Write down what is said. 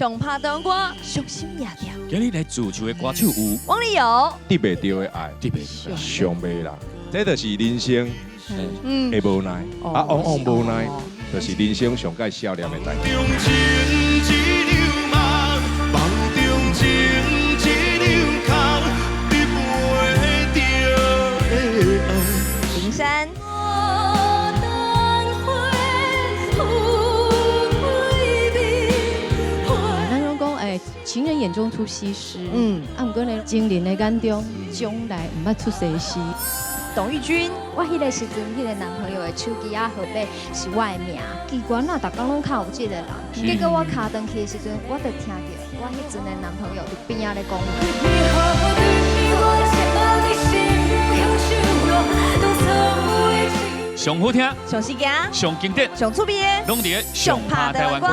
上拍台灣歌，傷心夜店。今日來主唱的歌手有王力友，得袂著的愛，得袂著上袂啦，這就是人生的無奈，啊，往往無奈，就是人生上蓋少年的代誌。中情一場夢，夢中情一場空，得袂著的愛。林珊。牡丹花有幾味。咱攏講，欸，情人眼中出西施，啊，毋過呢，情人的眼中從來毋捌出西施。董玉君，我彼个時陣，彼个男朋友的手機仔號碼是我的名，奇怪哪，逐工攏敲有這个人，結果我敲轉去的時陣，我就聽著我彼陣的男朋友佇邊仔咧講。你予我這呢心享受咯，當初的上好聽、上時間、上經典、上趣味的，攏佇咧上拍台灣歌。